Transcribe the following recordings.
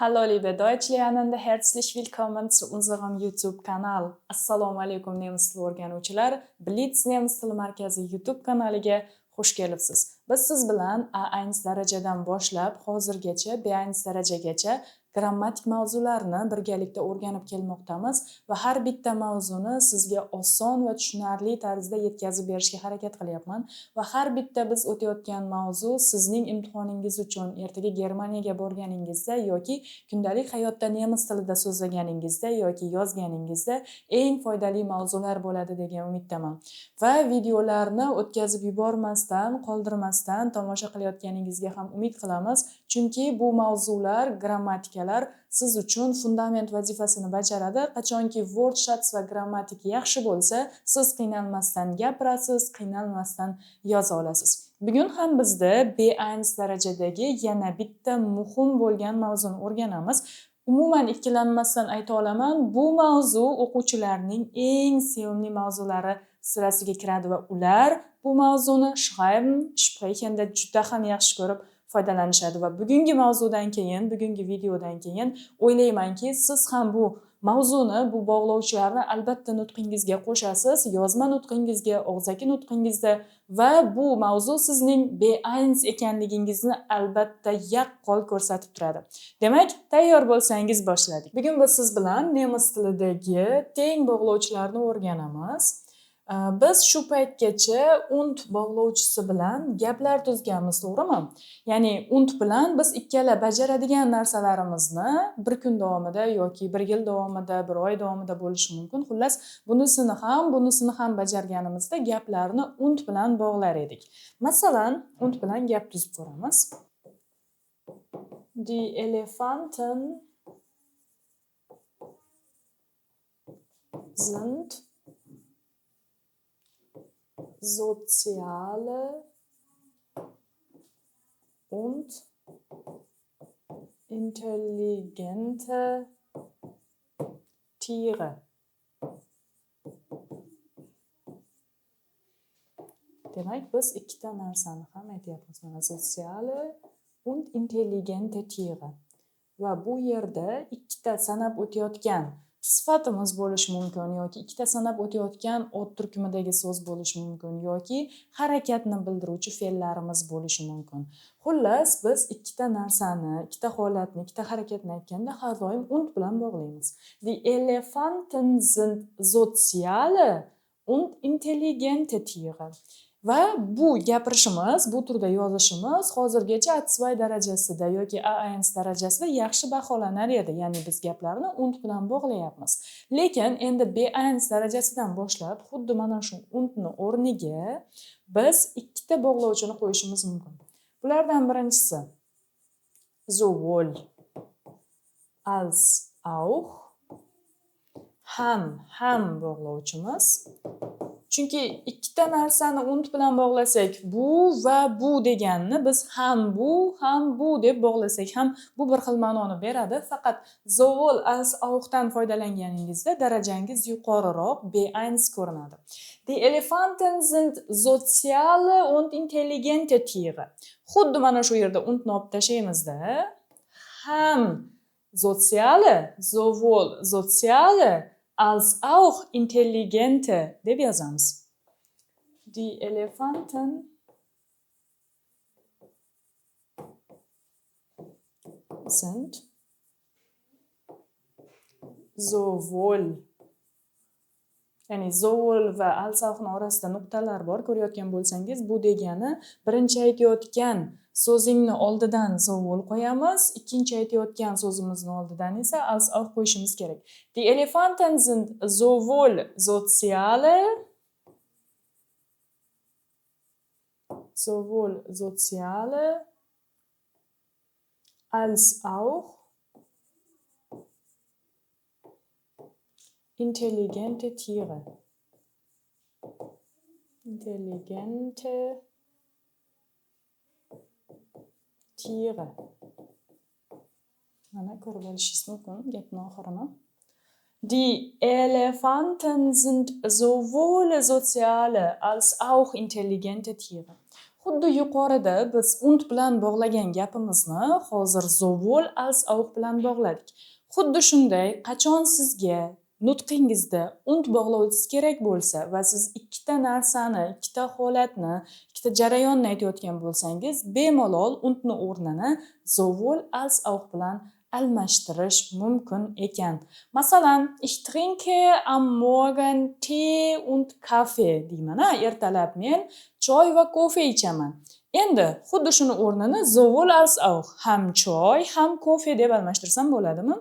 Hallo, liebe Deutschlernende, herzlich willkommen zu unserem YouTube-Kanal. Assalomu alaykum, nemis tili o'rganuvchilar. Blitz nemis tili markazi YouTube kanaliga xush kelibsiz. Biz siz bilan A1 darajadan boshlab hozirgacha B1 darajagacha grammatik mavzularni birgalikda o'rganib kelmoqdamiz va har bitta mavzuni sizga oson va tushunarli tarzda yetkazib berishga harakat qilyapman va har bitta biz o'tayotgan mavzu sizning imtihoningiz uchun ertaga Germaniyaga borganingizda yoki kundalik hayotda nemis tilida so'zlaganingizda yoki yozganingizda eng foydali mavzular bo'ladi degan umiddaman. Va videolarni o'tkazib yubormasdan, qoldirmasdan tomosha qilayotganingizga ham umid qilamiz, chunki bu mavzular, grammatikalar siz uchun fundament vazifasini bajaradi. Qachonki Wortschatz va grammatika yaxshi bo'lsa, siz qiynalmasdan gapirasiz, qiynalmasdan yoza olasiz. Bugun ham bizda B1 darajadagi yana bitta muhim bo'lgan mavzuni o'rganamiz. Umuman ikkilanmasdan ayta olaman, bu mavzu o'quvchilarning eng sevimli mavzulari sirasiga kiradi va ular bu mavzuni schreiben, sprechenda juda ham yaxshi ko'rib foydalanishadi va bugungi mavzudan keyin, bugungi videodan keyin o'ylaymanki, siz ham bu mavzuni, bu bog'lovchilarni albatta nutqingizga qo'shasiz, yozma nutqingizga, og'zaki nutqingizda va bu mavzu sizning B1 ekanligingizni albatta yaqqol ko'rsatib turadi. Demak, tayyor bo'lsangiz boshladik. Bugun biz siz bilan nemis tilidagi teng bog'lovchilarni o'rganamiz. Biz shu paytgacha und bog'lovchisi bilan gaplar tuzganmiz, to'g'rimi? Ya'ni und bilan biz ikkala bajaradigan narsalarimizni bir kun davomida yoki bir yil davomida, bir oy davomida bo'lishi mumkin. Xullas, bunisini ham, bunisini ham bajarganimizda gaplarni und bilan bog'lar edik. Masalan, und bilan gap tuzib ko'ramiz. Die Elefanten sind soziale und intelligente Tiere. Demak, biz ikkita narsani ham aytyapmiz. Mana soziale und intelligente Tiere. Va bu yerda ikkita sanab o'tayotgan sifatimiz bo'lishi mumkin yoki ikkita sanab o'tayotgan ot turkumidagi so'z bo'lishi mumkin yoki harakatni bildiruvchi fe'llarimiz bo'lishi mumkin. Xullas, biz ikkita narsani, ikkita holatni, ikkita harakatni aytganda har doim und bilan bog'laymiz. Die Elefanten sind soziale und intelligente Tiere. Va bu gapirishimiz, bu turda yozishimiz hozirgacha A2 darajasida yoki A1 darajasida yaxshi baholanar edi. Ya'ni biz gaplarni und bilan bog'layapmiz. Lekin endi B1 darajasidan boshlab xuddi mana shu undni o'rniga biz ikkita bog'lovchini qo'yishimiz mumkin. Bulardan birinchisi sowohl als auch, ham ham bog'lovchimiz. Chunki ikkita narsani und bilan bog'lasak, bu va bu deganni biz ham bu, ham bu deb bog'lasak ham bu bir xil ma'noni beradi. Faqat sowohl als auchdan foydalanganingizda darajangiz yuqoriroq B1 ko'rinadi. Die Elefanten sind soziale und intelligente Tiere. Xuddi mana shu yerda undni olib tashlaymizda, ham soziale, sowohl soziale als auch intelligente deb yozamiz. Die Elefanten sind sowohl, ya'ni sowohl va als auchni orasida nuqtalar bor, ko'rayotgan bo'lsangiz, bu degani birinchi aytayotgan so'zingni oldidan sowohl qo'yamiz, ikkinchi aytayotgan so'zimizni oldidan esa als auch qo'yishimiz kerak. Die Elefanten sind sowohl soziale als auch intelligente Tiere. Intelligente Tiere. Mana ko'rib olishingiz mumkin gapni oxirini. Die Elefanten sind sowohl soziale als auch intelligente Tiere. Xuddi yuqorida biz und bilan bog'lagan gapimizni hozir sowohl als auch bilan bog'ladik. Xuddi shunday, qachon sizga nutqingizda und bog'lovchisi kerak bo'lsa va siz ikkita narsani, ikkita holatni, ikkita jarayonni aytayotgan bo'lsangiz, bemalol undni o'rnini sowohl als auch bilan almashtirish mumkin ekan. Masalan, ich trinke am Morgen Tee und Kaffee deyman, a, ertalab men choy va kofe ichaman. Endi xuddi shuni o'rnini sowohl als auch, ham choy, ham kofe deb almashtirsam bo'ladimi?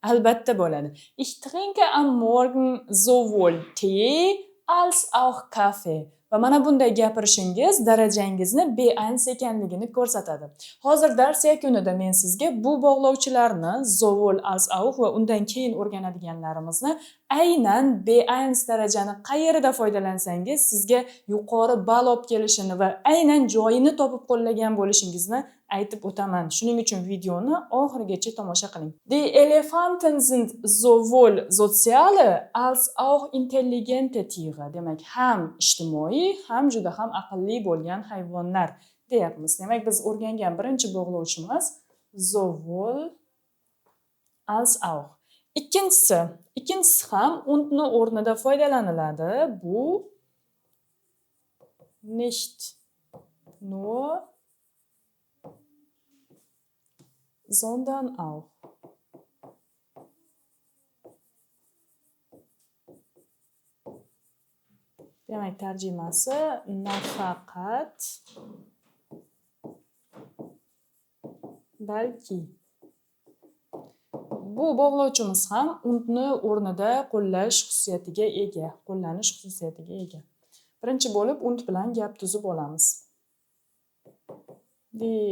Albatta bo'ladi. Ich trinke am Morgen sowohl Tee als auch Kaffee. Va mana bunday gapirishingiz darajangizni B1 ekanligini ko'rsatadi. Hozir dars yakunida men sizga bu bog'lovchilarni sowohl als auch va undan keyin o'rganadiganlarimizni aynan B1 darajani qayerida foydalansangiz sizga yuqori ball olib kelishini va aynan joyini topib qo'llagan bo'lishingizni aytib o'taman. Shuning uchun videoni oxirigacha tomosha qiling. Die Elefanten sind sowohl soziale als auch intelligente Tiere. Demak, ham ijtimoiy, ham juda ham aqlli bo'lgan hayvonlar deyapmiz. Demak, biz o'rgangan birinchi bog'lovchimiz sowohl als auch. Ikkinchisi ham undni o'rnida foydalaniladi. Bu nicht nur, sondern auch. Demak, tarjimasi nafaqat, balki. Bu bog'lovchimiz ham undni o'rnida qo'llash xususiyatiga ega, qo'llanish xususiyatiga ega. Birinchi bo'lib und bilan gap tuzib olamiz. Die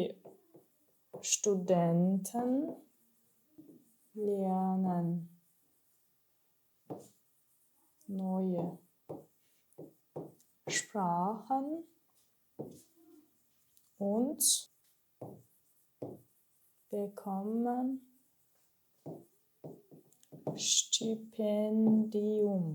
Studenten lernen neue Sprachen und bekommen Stipendium.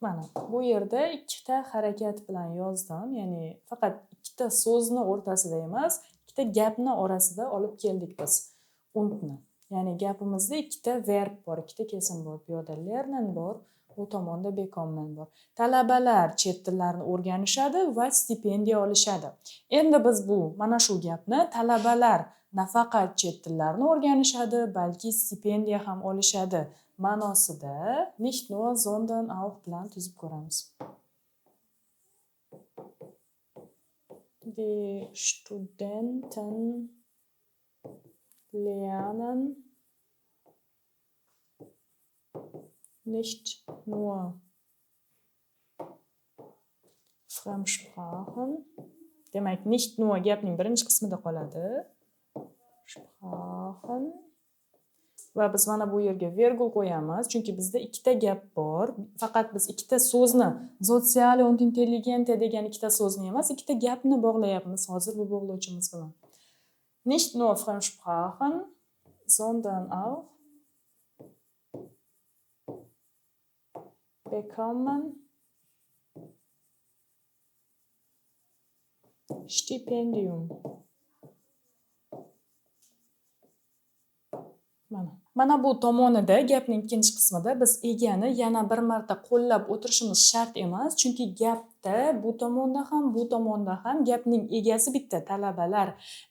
Mana bu yerda ikkita harakat bilan yozdim, ya'ni faqat ikkita so'zni o'rtasida emas, ikkita gapni orasida olib keldik biz undni. Ya'ni gapimizda ikkita verb bor, ikkita kesim bor. Bu yerda lernen bor, bu tomonda bekommen bor. Talabalar chet tillarini o'rganishadi va stipendiya olishadi. Endi biz bu mana shu gapni talabalar nafaqat chet tillarini o'rganishadi, balki stipendiya ham olishadi ma'nosida nicht nur, sondern auch bilan tuzib ko'ramiz. Die Studenten lernen nicht nur Fremdsprachen. Demak, nicht nur gapning birinchi qismida qoladi. Sprachen. Va biz mana bu yerga vergul qo'yamiz, chunki bizda ikkita gap bor. Faqat biz ikkita so'zni, soziale und intelligente degan ikkita so'zni emas, ikkita gapni bog'layapmiz hozir bu bog'lovchimiz bilan. Nicht nur Fremdsprachen, sondern auch bekommen Stipendium. Mana bu tomonida gapning ikkinchi qismida biz egani yana bir marta qo'llab o'tirishimiz shart emas, chunki gapda bu tomonda ham, bu tomonda ham gapning egasi bitta, talabalar.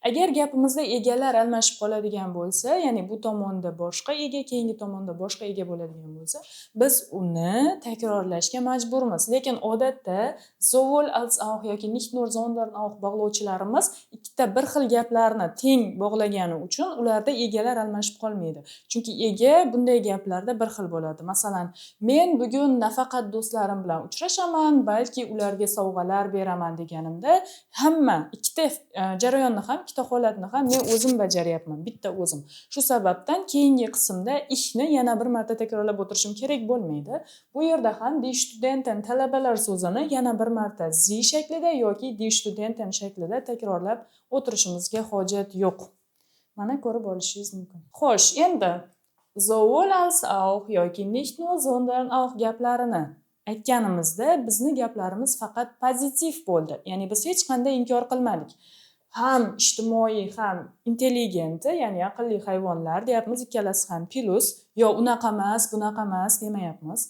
Agar gapimizda egalar almashib qoladigan bo'lsa, ya'ni bu tomonda boshqa ega, keyingi tomonda boshqa ega bo'ladigan bo'lsa, biz uni takrorlashga majburmiz. Lekin odatda sowohl als auch yoki nicht nur, sondern auch bog'lovchilarimiz ikkita bir xil gaplarni teng bog'lagani uchun ularda egalar almashib qolmaydi. Chunki ega bunday gaplarda bir xil bo'ladi. Masalan, men bugun nafaqat do'stlarim bilan uchrashaman, balki ularga sovg'alar beraman deganimda, hamma ikkita jarayonni ham, ikkita holatni ham men o'zim bajaryapman, bitta o'zim. Shu sababdan keyingi qismda ishni yana bir marta takrorlab o'tirishim kerak bo'lmaydi. Bu yerda ham die Studenten, talabalar so'zini yana bir marta sie shaklida yoki die Studenten shaklida takrorlab o'tirishimizga hojat yo'q. Mana ko'rib olishingiz mumkin. Xo'sh, endi sowohl als auch yoki nicht nur, sondern auch gaplarini Aytganimizda bizni gaplarimiz faqat pozitiv bo'ldi. Ya'ni biz hech qanday inkor qilmadik. Ham ijtimoiy, ham intelligent, ya'ni aqlli hayvonlar deyapmiz, ikkalasi ham плюс, yo unaqa emas, bunaqa emas demayapmiz.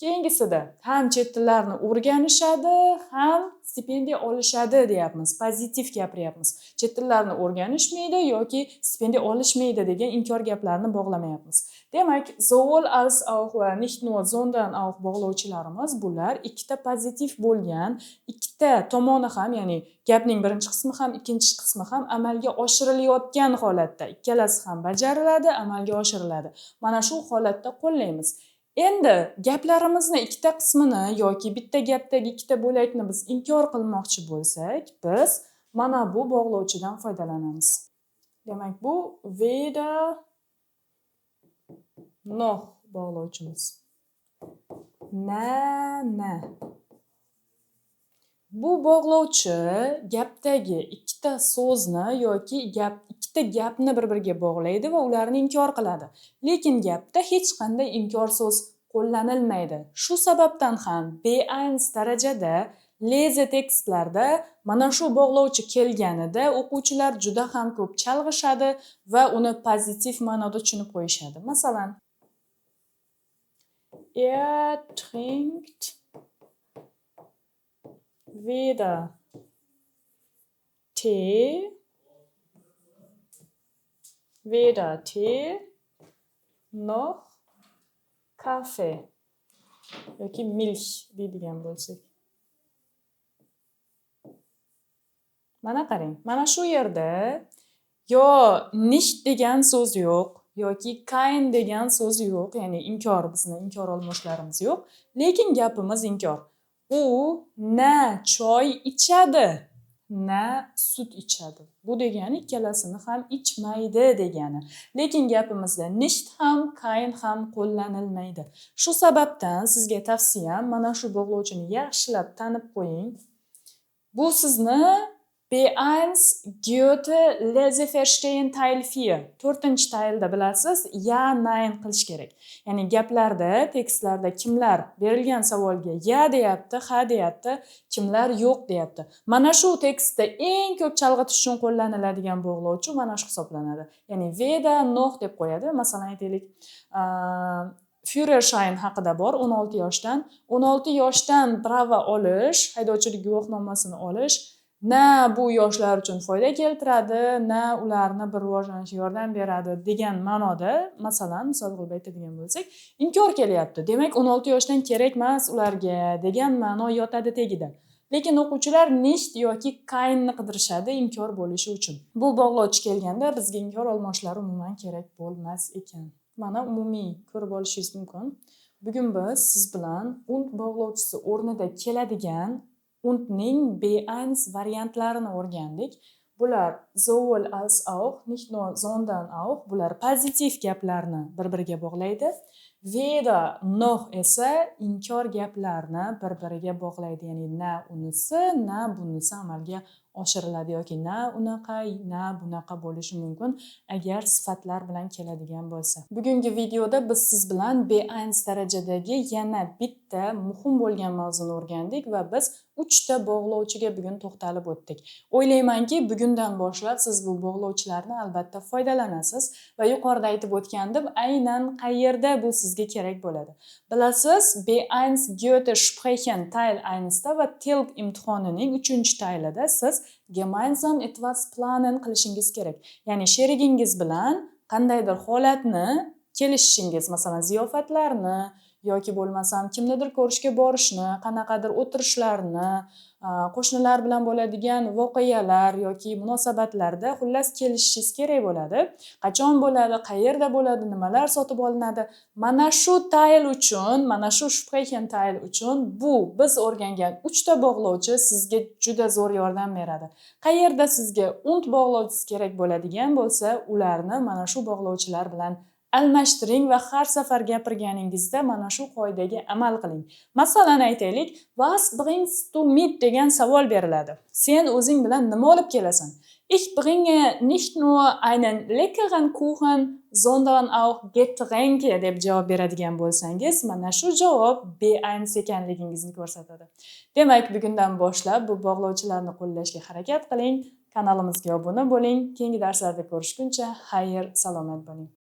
Keyingisida ham chet tillarni o'rganishadi, ham stipendiya olishadi deyapmiz. Pozitiv gapiryapmiz. Chet tillarni o'rganishmaydi yoki stipendiya olishmaydi degan inkor gaplarni bog'lamayapmiz. Demak, sowohl als auch va nicht nur, sondern auch bog'lovchilarimiz, bular ikkita pozitiv bo'lgan, ikkita tomoni ham, ya'ni gapning birinchi qismi ham, ikkinchi qismi ham amalga oshirilayotgan holatda, ikkalasi ham bajariladi, amalga oshiriladi. Mana shu holatda qo'llaymiz. Endi gaplarimizni ikkita qismini yoki bitta gapdagi ikkita bo'lakni biz inkor qilmoqchi bo'lsak, biz mana bu bog'lovchidan foydalanamiz. Demak, bu weder noch bog'lovchimiz. Na, na. Bu bog'lovchi gapdagi ikkita so'zni yoki ikkita gapni bir-biriga bog'laydi va ularni inkor qiladi. Lekin gapda hech qanday inkor so'z qo'llanilmaydi. Shu sababdan ham B1 darajada Lesetext larda mana shu bog'lovchi kelganida o'quvchilar juda ham ko'p chalg'ishadi va uni pozitiv ma'noda tushunib qo'yishadi. Masalan, er trinkt weder Tee, weder Tee noch Kaffee yoki Milch deydigan bo'lsak. Mana qarang, mana shu yerda yo nicht degan so'z yo'q yoki kein degan so'z yo'q, ya'ni inkor, bizni inkor olmoshlarimiz yo'q, lekin gapimiz inkor. U na choy ichadi, na sut ichadi. Bu degani ikkalasini ham ichmaydi degani. Lekin gapimizda nicht ham, kein ham qo'llanilmaydi. Shu sababdan sizga tavsiyam, mana shu bog'lovchini yaxshilab tanib qo'ying. Bu sizni B1 Goethe Leseverstehen Teil 4, 4 Teil da bilasiz, ja, nein qilish kerak. Ya'ni gaplarda, tekstlarda kimlar berilgan savolga ja deyapti, ha deyapti, kimlar yo'q deyapti. Mana shu tekstda eng ko'p chalg'itish uchun qo'llaniladigan bog'lovchi mana shu hisoblanadi. Ya'ni weder noch deb qo'yadi. Masalan, aytaylik, Führerschein haqida bor, 16 yoshdan. 16 yoshdan prava olish, haydovchilik guvohnomasini olish na bu yoshlar uchun foyda keltiradi, na ularni bir rivojlanishiga yordam beradi degan ma'noda, masalan, misol qilib aytadigan bo'lsak, inkor kelyapti. Demak, 16 yoshdan kerak emas ularga degan ma'no yotadi tagida. Lekin o'quvchilar nicht yoki keinni qidirishadi inkor bo'lishi uchun. Bu bog'lovchi kelganda bizga inkor olmoshlari umuman kerak bo'lmas ekan. Mana umumiy ko'rib olishingiz mumkin. Bugun biz siz bilan und bog'lovchisi o'rnida keladigan undning B1 variantlarini o'rgandik. Bular sowohl als auch, nicht nur, sondern auch, bular pozitiv gaplarni bir-biriga bog'laydi. Weder noch esa inkor gaplarni bir-biriga bog'laydi. Ya'ni na unisi, na bunisi amalga oshiriladi yoki na unaqa, na bunaqa bo'lishi mumkin agar sifatlar bilan keladigan bo'lsa. Bugungi videoda biz siz bilan B1 darajadagi yana bitta muhim bo'lgan mavzuni o'rgandik va biz 3 ta bog'lovchiga bugun to'xtalib o'tdik. O'ylaymanki, bugundan boshlab siz bu bog'lovchilarni albatta foydalanasiz va yuqorida aytib o'tgandim, aynan qayerda bu sizga kerak bo'ladi. Bilasiz, B1 Goethe Sprechen Teil 1 da va TELC imtihonining 3-Teil ida siz gemeinsam etwas planen qilishingiz kerak. Ya'ni sherigingiz bilan qandaydir holatni kelishishingiz, masalan, ziyofatlarni yoki bo'lmasam kimnidir ko'rishga borishni, qanaqadir o'tirishlarni, qo'shnilar bilan bo'ladigan voqealar yoki munosabatlarda xullas kelishishingiz kerak bo'ladi. Qachon bo'ladi, qayerda bo'ladi, nimalar sotib olinadi. Mana shu Teil uchun, mana shu Sprechen Teil uchun bu biz o'rgangan 3 ta bog'lovchi sizga juda zo'r yordam beradi. Qayerda sizga und bog'lovchisi kerak bo'ladigan bo'lsa, ularni mana shu bog'lovchilar bilan almashtiring va har safar gapirganingizda mana shu qoidaga amal qiling. Masalan, aytaylik, was bringst du mit degan savol beriladi. Sen o'zing bilan nima olib kelasan? "Ich bringe nicht nur einen leckeren Kuchen, sondern auch Getränke" deb javob beradigan bo'lsangiz, mana shu javob B1 ekanligingizni ko'rsatadi. Demak, bugundan boshlab bu bog'lovchilarni qo'llashga harakat qiling. Kanalimizga obuna bo'ling. Keyingi darslarda ko'rishguncha xayr, salomat bo'ling.